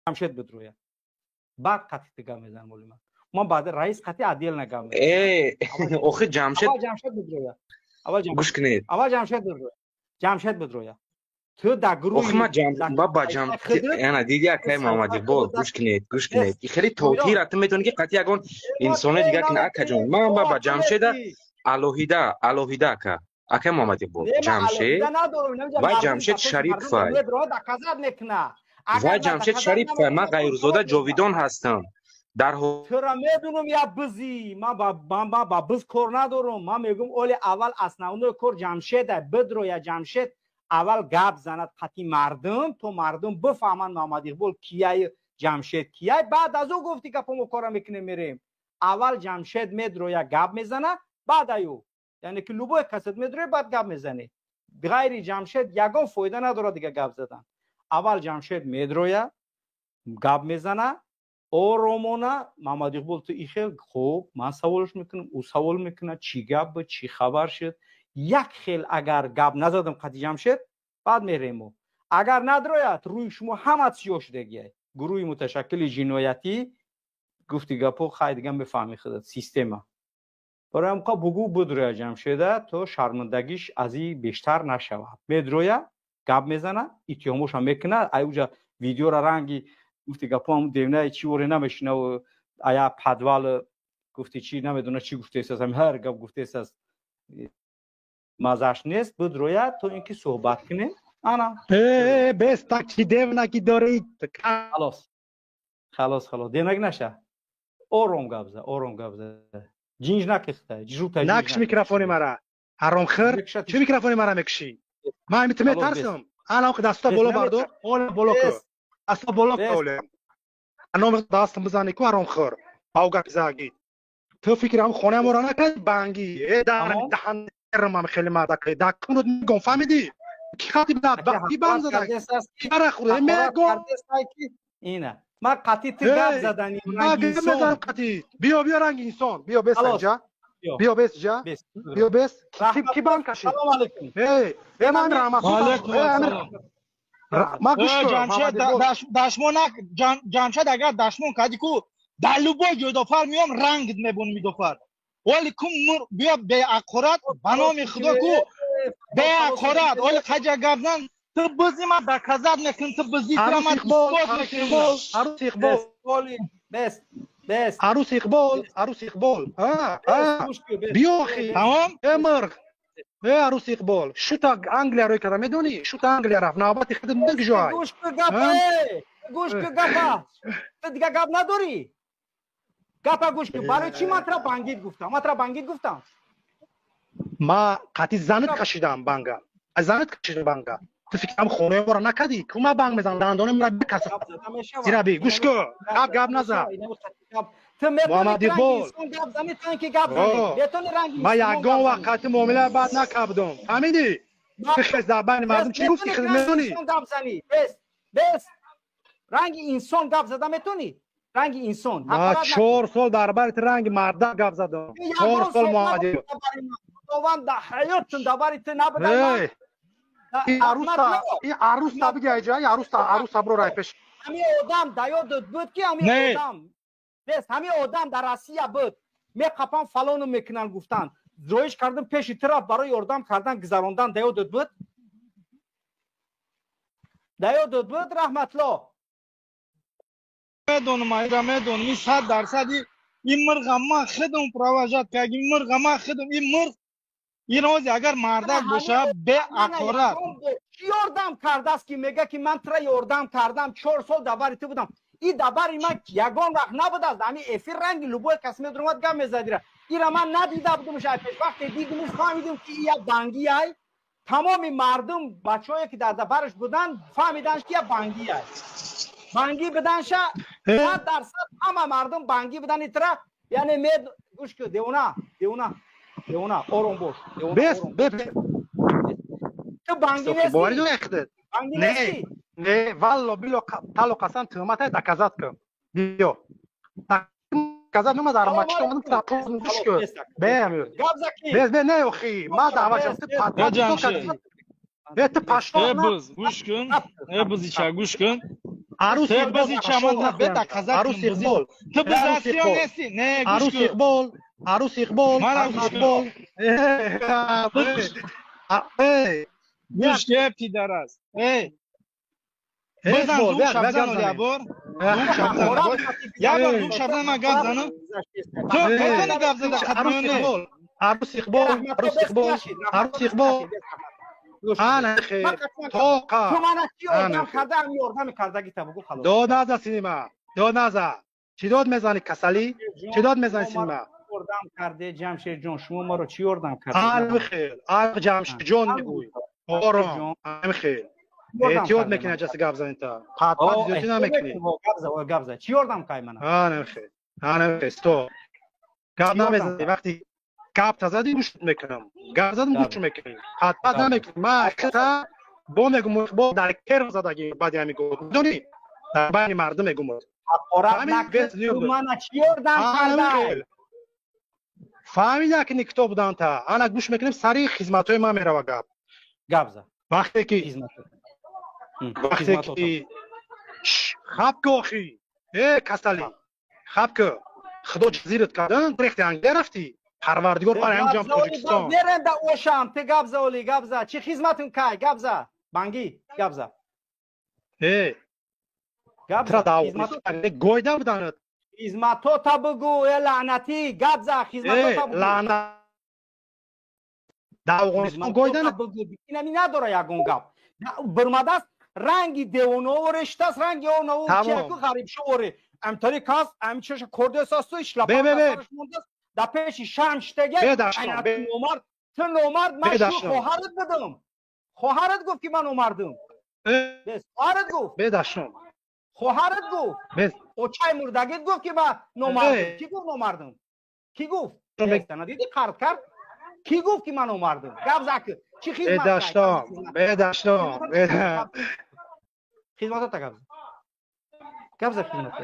Ҷамшед бидроя, баъд қатъи ту гап мезанам. Оли ман баъд раис қатъи отдельно гап мезанам. Охи, Ҷамшед. Аввал Ҷамшед бидроя, аввал. Гӯш кунед. Аввал Ҷамшед бидроя, Ҷамшед бидроя. Ту дар гурӯҳи ба Ҷамшед ана диди, акай Муҳаммадиқбол, гӯш кунед, гӯш кунед. Хеле тотира ту метавонӣ, ки қатъи ягон инсони дига кунӣ, акаҷон. Ман ба Ҷамшеда алоҳида, алоҳида, ака, акай Муҳаммадиқбол, Ҷамшед ва Ҷамшед Шарипова ва Ҷамшед Шарипова. Ман Ғайрзода Ҷовидон ҳастам. Дар Тура медунам, я бизӣ. Ман ба биз кор надорам. Ман мегӯм, оли аввал основной кор Ҷамшеда бидроя. Ҷамшед аввал гап занад қатъи мардум, то мардум бифаҳманд Муҳаммадиқбол кияй, Ҷамшед кияй. Баъд аз ӯ гуфти гапо мо кора мекунем, мерем. Аввал Ҷамшед медроя, гап мезана, баъд аю, яъне ки любой касат медроя, баъд гап мезанӣ. Ғайри Ҷамшед ягон фоида надорад дига гап задан. Аввал Ҷамшед медроя, гап мезана оромона. Муҳаммадиқбол, ту ихел хуб, ман саволш мекунам, ӯ савол мекунад: чӣ гап буд, чӣ хабар шуд? Як хел агар гап назадам қатъи Ҷамшед, баъд меремо. Агар надрояд, рӯи шумо ҳама сиёҳ шудагиай, гурӯҳи муташаккили ҷиноятӣ. Гуфти гапо, хай, дига мефаҳми худат система. Барои ҳамқа бугӯ бидроя Ҷамшеда, то шармандагиш аз и бештар нашавад. Медроя, гап мезана, иттиҳомоша мекунад. Ай уҷа видеора ранги, гуфти гапо, ҳам девнаи чӣ воре намешинав, ая подвал, гуфти чӣ намедона, чӣ гуфтесаст, ҳар гап гуфтесаст, мазаш нест. Бидроя, то ин ки суҳбат кунем. Ана. Бес, так чӣ девнаки дорӣ? Халос, халос, халос, девнаки наша. Ором гап за, ором гап за, ҷинж накихта. Жута. Накш микрофони мара, ҳаромхӯр. Чӣ микрофони мара мекушӣ? Ман ами ту метарсам. Ана даста боло бардор, ола боло ку, даста боло ку. Оле аном дастам бизани ку, ҳаромхӯр. Ав гап заги ту фикр ҳам хонаи моро накард банги. Э, дар даҳан ман хеле мардак дакунут мегом, фаҳмидӣ? Ки хати ки банд зада, ки мара хӯрда мегом. Ина ман қатъи ту гап задани. Қатъи биё, биё, ранги инсон биё, бес инҷа биё, бес иҷа биё, бес. Ки банд кашид? Э, э, ман раҳмат. Ма, гӯш. Дашмон, Ҷамшед, агар дашмон кардӣ ку, дар любой ҷойдофар меом, рангит мебонам идофар. Оли ку, биё беақорат, ба номи Худо ку, беақорат. Оли қаҷа гап зан. Ту бизи, ман доказать мекунам, ту бизи, тура ман исбот мекунам. Арус Иқбол. Бес, бес. Арус Иқбол, Арус Иқбол, биё охи. Тамом. Э, мурғ, э, Арус Иқбол, шута Англия рӯй карда, медонӣ, шута Англия рафт, навбати худат мегжоай. Гӯш ку гапа, гӯш ку гапа. Ту дига гап надорӣ? Гапа гӯш ку. Барои чӣ ман тура бандит гуфтам? Ман тура бандит гуфтам? Ма қатъи занат кашидам банга, аз занат кашидам банга. Ту фикрам хонаи моро накардӣ ку? Ма банг мезанам, дандони мара бикаса. Зираби, гӯш ку, гап гап наза. Муҳаммадиқбол, ма ягон вақт қатъи муомила бад накардам, фаҳмидӣ? Хез дар байни мардум чӣ гуфти, худ медонӣ. Ранги инсон гап зада метонӣ, ранги инсон. Ма 4 сол дар бари ту ранги мардак гап задам, 4 сол, Муҳаммади. Худованд дар ҳаётун дар бари ту набуда. Аруса, и аруса бига иҷа, и аруса, аруса, бро, рай пеш. Ҳами одам дар ёдат буд, ки ҳами одам бес, ҳами одам дар Россия буд, меқапан, фалону мекунанд, гуфтанд, зоиш кардам, пеши ту рафт барои ёрдам кардан, гузарондан. Дар ёдат буд, дар ёдат буд, Раҳматло? Медонам, айра медонам, ин 100%. Ин мирға ман худам провожать кард, ин мирға ман худам, ин мирғ, ин рози агар мардак боша, беақорат. Чӣ ёрдам кардааст, ки мега, ки ман тура ёрдам кардам, 4 сол дар бари ту будам? И дар бари ман ягон вақт набудааст. Ҳами эфир ранги любой кас медуромад, гап мезадира. Ира ман надида будумш ай пеш. Вақте дидиму фаҳмидим, ки и як бангиай. Тамоми мардум, бачаҳое, ки дар бараш буданд, фаҳмиданд, ки як бангиай. Бангӣ буданша 100% ҳама мардум бангӣ будан итра. Яъне мед, гӯш ку, девона, девона, девона, ором бош. Бес. Ту бангӣ нести. Не, не, валло, било, тало, қасам, туҳмата доказать кун, биё, доказать. Нума дар мачта омадам, гӯш кун, бе, бес, бе, не, охи, ма даъват шудам, ту ту пашто. Э, биз, гӯш кун, э, бизича, гӯш кун. Арус Иқбол, Арус Иқбол, ту биз Россия нести. Не, Арус Иқбол, Арус Иқбол, Арус Иқбол. Гӯш кеп пидарас. Эй, бизан зук шабзан ябор. Зук шабзан. Ябор зук шабзан ман гап занам. Ту метони гап зада Арус Иқбол, Арус Иқбол, Арус Иқбол, Арус Иқбол. Ана хе тоқа. Ту мана чӣ ёрдам карда, ам ёрдами кардагита бугу халос. Дод наза синима, дод наза. Чӣ дод мезани касалӣ? Чӣ дод мезани синима? Ёрдам карде Ҷамшедҷон, шумо маро чӣ ёрдам карде? Ами хел, ами Ҷамшедҷон мегӯй. Ором, ами хел. Эҳтиёт мекунӣ аҷаси гап занита. Пат-пат зиёдӣ намекунӣ. Гап за, гап за. Чӣ ёрдам кай мана? Ана хел. Ана хел, стоп. Гап намезанӣ вақти гап тазадӣ гӯш мекунам. Гап задам гӯш мекунӣ. Пат-пат намекунӣ. Ман хата бо мегум бо дар кер задагӣ баъди ҳамин гуфт. Медонӣ? Дар байни мардум мегум. Ҳақорат накун, ту мана чӣ ёрдам кардай? Фаҳмида ки никто будан та. Ана гӯш мекунем сари хизматҳои ман мерава гап. Гап за. Вақте ки вақте ки хаб ку охи. Э касалӣ. Хаб ку. Худо ҷазират кардан, рехти Англия рафтӣ. Парвардигор бар ҳамҷам Тоҷикистон. Мерем да ошам, ту гап за оли, гап за. Чӣ хизматун кай? Гап за. Бангӣ, гап за. Э. Гап за. Гойда буданат. Хизматота бугу, э лаънатӣ, гап за, хизматота бугу. Лаънат. Дар Афғонистон гойда бугу. Инами надора ягон гап. Бурмадаст ранги девонаоре штаст, ранги онао чияку ғарибшоре. Амтари кас, амчаша кордесасту, ишлапа мондааст. Дар пеши шам штеге, номард, ту номард, ман шу хоҳарат будам. Хоҳарат гуфт ки ман номардам. Хоҳарат гуфт. Бедашном. Хоҳарат гуфт. Очаи мурдагит гуфт ки ман номардам. Кӣ гуфт номардам? Кӣ гуфт? Диди қард кард? Кӣ гуфт ки ман номардам? Гап зак. Чӣ хизмат? Бедаштом, бедаштом. Хизматота гап за. Гап за хизматота.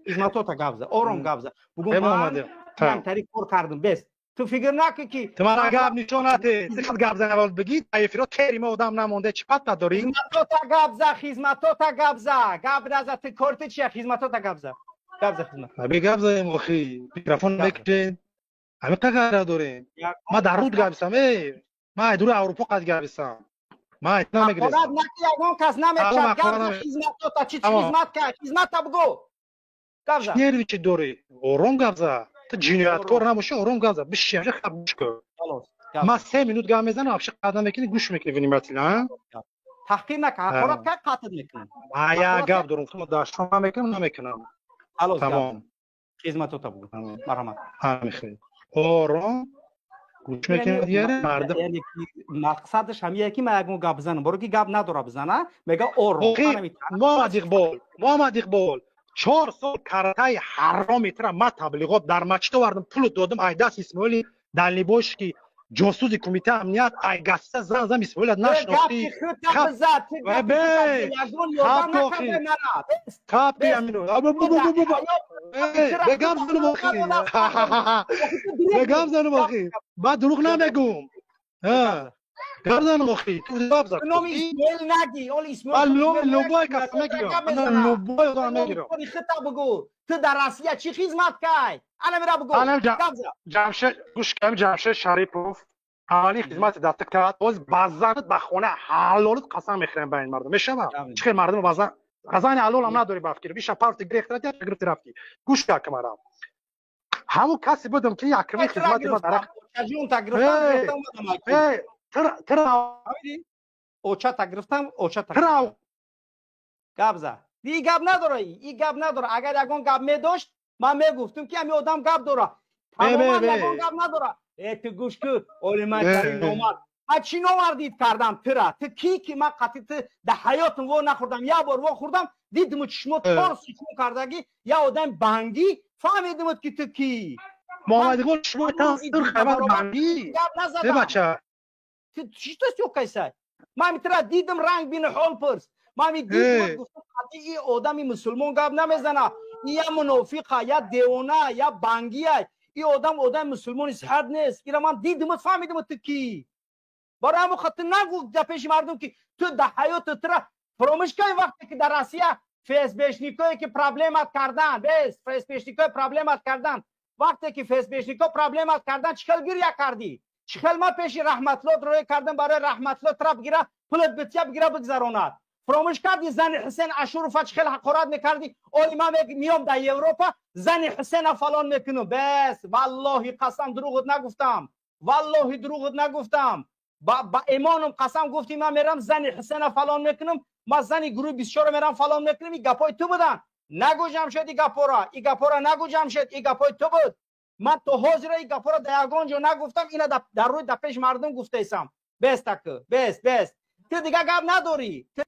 Хизматота гап за. Ором гап за. Бугун ман тари кор кардам. Бес. Ту фикр накун ки ту мара гап нишон наде. Ту гап зан аввал бигӣ, таифиро тери мо одам намонде, чӣ пат дорӣ? Хизматота гап за, хизматота гап за. Гап наза, ту кор ту чия? Хизматота гап за. Гап за хизмат. Аби гап заем охи. Микрофон мекушем. Ҳамин қадр дорем. Ма дар руд гаписам, эй. Ма дури Аврупо қад гаписам. Ма намегирам. Ҳақорат наки ягон кас намекушад. Гап за хизматота. Чӣ хизмат кард? Хизмата бугу. Гап за. Нерви чӣ дорӣ? Ором гап за. Ту ҷинояткор набошӣ, ором гап за. Биши, ҳамша хаб гӯш кун. Ма 3 минут гап мезанам, ҳамша қад намекунӣ, гӯш мекунӣ внимательно, а? Таҳқир накун, ҳақорат кард, қатл мекунам. Ма як гап дорам, худо дашном намекунам, намекунам. Тамом. Хизматота бугу. Марҳамат. Ҳамин хел. Ором гӯш мекунӣ дигаре мардум. Мақсадаш ҳамие ки ман ягон гап бизанам, боро ки гап надора бизана, мега ором. Муҳаммад Иқбол, Муҳаммад Иқбол. 4 сол картаи ҳароми тра ма таблиғот дар мачид овардам, пулу додам ай даст Исмоили Дальнебойщики, ҷосуси кумитаи амният, ай гаста зан зам Исмоила нашнохтӣ. Капи амино. Бегам занум охи. Бегам занум охи. Ман дурӯғ намегум. Гап занум охи. Ту гап зан. Номи Исмоил наги, оли Исмоил. Ман любой кас мегирам. Ман любой одам мегирам. Хита бугу. Ту дар Россия чӣ хизмат кай? Ана мира бугу. Гап за. Ҷамшед, гӯш кун, Ҷамшед Шарипов аввалин хизмати дар ту кард. Боз ба занат ба хона ҳалолат қасам мехӯрем байни мардум. Мешавад? Чӣ хел мардум ба зан қазани ҳалолам надорӣ ба фикр. Биша парти гирехт рафти, гирифти рафти. Гӯш кун камарам. Ҳамон касе будам ки якумин хизмати ма дар Очажунта гирифтам, гирифтам омадам. Очата гирифтам, очата. Гап за. И гап надора, и гап надора. Агар ягон гап медошт, ман мегуфтум ки ҳамин одам гап дора. Тамоман ягон гап надора. Э ту гӯш кун, оли ман тари номард. Ман чӣ номардид кардам тура? Ту кӣ ки ман қатъи ту дар ҳаётам во нахӯрдам, як бор во хӯрдам, дидиму чишмо тор сукун кардагӣ, як одами бангӣ, фаҳмидимуд ки ту кӣ. Муҳаммад Иқбол, шумо тан сир хабар бангӣ. Гап назадам. Бача. Ту чӣ то сёкайсай? Ман тура дидим ранг бини ҳол пурс. Ман дидим гуфтам қатъи и одами мусулмон гап намезана. И я мунофиқа, я девона, я бангия. И одам одами мусулмони сиҳат нест. Ира ман дидимут фаҳмидимут ту кӣ. Барои ҳамон хотир нагӯ дар пеши мардум ки ту дар ҳаёти тура фаромӯш кай вақте ки дар Россия ФСБшникое ки проблемат кардан, бес, ФСБшникое проблемат кардан. Вақте ки ФСБшнико проблемат кардан, чӣ хел гиря кардӣ? Чӣ хел ма пеши Раҳматло рӯй кардам, барои Раҳматло тра бигира, пулат битя, бигира, бигзаронад? Фуромӯш кардӣ, зани Ҳусен Ашурова чӣ хел ҳақорат мекардӣ? Оли ман миём дар Европа, зани Ҳусена фалон мекунам. Бес, валлоҳи қасам, дурӯғот нагуфтам, валлоҳи, дурӯғот нагуфтам, ба имоном қасам. Гуфтӣ: ман мерам, зани Ҳусена фалон мекунам, ман зани гурӯҳи 24 мерам, фалон мекунам. И гапҳои ту буданд. Нагӯ, Ҷамшед, и гапҳоро, и гапҳоро нагӯ, Ҷамшед, и гапҳои ту буд. Ман то ҳозира и гапҳоро дар ягон ҷо нагуфтам, ина дар рӯи, дар пеши мардум гуфтаисам. Бес, таку бес, бес. Ту дига гап надорӣ, ту